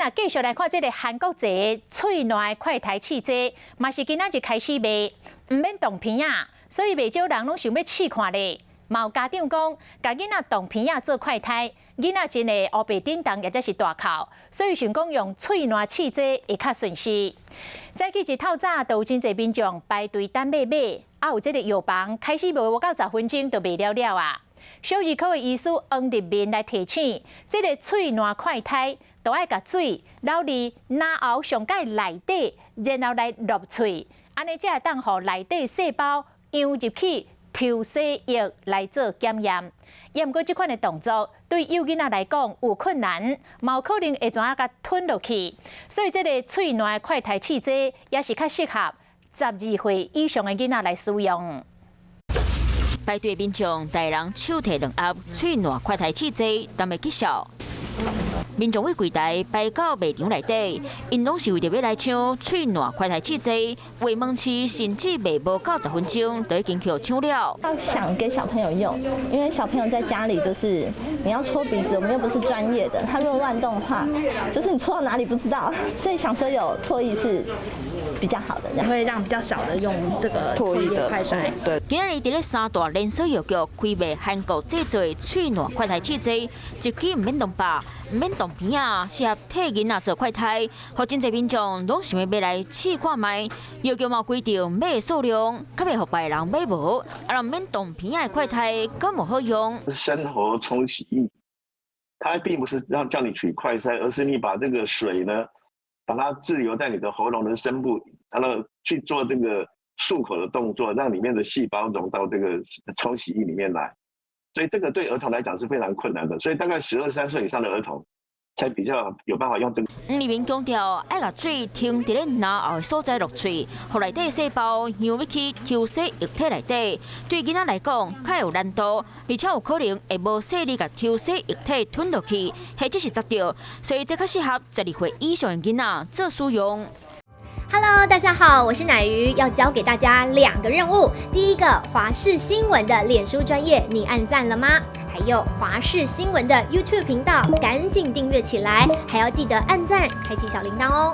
若繼續來看這个韓國製喙瀾快篩試劑，嘛是今仔日開始賣，毋免動鼻仔，所以袂少人攏想欲試看咧。嘛有家長講，共囡仔動鼻仔做快篩，囡仔真會烏白振動，抑者是大哭，所以想講用喙瀾試劑會較順勢。早起一透早，就有真濟民眾排隊等欲買，啊有這个藥房開始無夠10分鐘就賣了了啊！小兒科的醫師黃立民來提醒，這个喙瀾快篩，都愛共水撈佇嚨喉上蓋內底，然後來落喙，按呢才會當予內底細胞溶入去抽洗液來做檢驗。也毋過，這款的動作對幼囡仔來講有困難，嘛有可能會怎啊共吞落去。所以，這个喙瀾快篩試劑也是較適合12歲以上的囡仔來使用。排隊民眾，大人手提兩盒喙瀾快篩試劑，等欲結束。民眾對櫃台排到賣場內底，𪜶攏是為著欲來搶喙瀾快篩試劑，賣門市甚至賣無夠10分鐘，就已經予搶了。要想給小朋友用，因為小朋友在家裡就是你要戳鼻子，我們又不是專業的，他如果亂動的話，就是你戳到哪裡不知道，所以想說有唾液是比較好的，會讓比較小的用這個唾液的快篩。對，今仔日佇咧三大連鎖藥局開賣韓國製作的喙瀾快篩試劑，一支毋免動腹，毋免動鼻仔，適合替囡仔做快篩，予真濟民眾攏想欲買來試看覓。藥局嘛規定買的數量，較袂予別人買無，啊，毋免動鼻仔的快篩，敢有好用？深喉沖洗液，它並不是讓叫你取快篩，而是你把這個水呢，把它滯留在你的喉嚨的深部，然後去做這個漱口的動作，讓裡面的細胞溶到這個沖洗液裡面來。所以這個對兒童來講是非常困難的，所以大概12、13歲以上的兒童才比較有辦法用這個。黃立明強調，愛共水停佇咧嚨喉的所在落喙，予內底細胞溶入去抽洗液體內底。對囡仔來講，較有難度，而且有可能會無細膩共抽洗液體吞落去，或者是砸著，所以這較適合12歲以上的囡仔做使用。 Hello，大家好，我是奶魚，要交給大家兩個任務。第一個，華視新聞的臉書專頁，你按讚了嗎？還有華視新聞的 YouTube 頻道，趕緊訂閱起來，還要記得按讚，開啟小鈴鐺哦。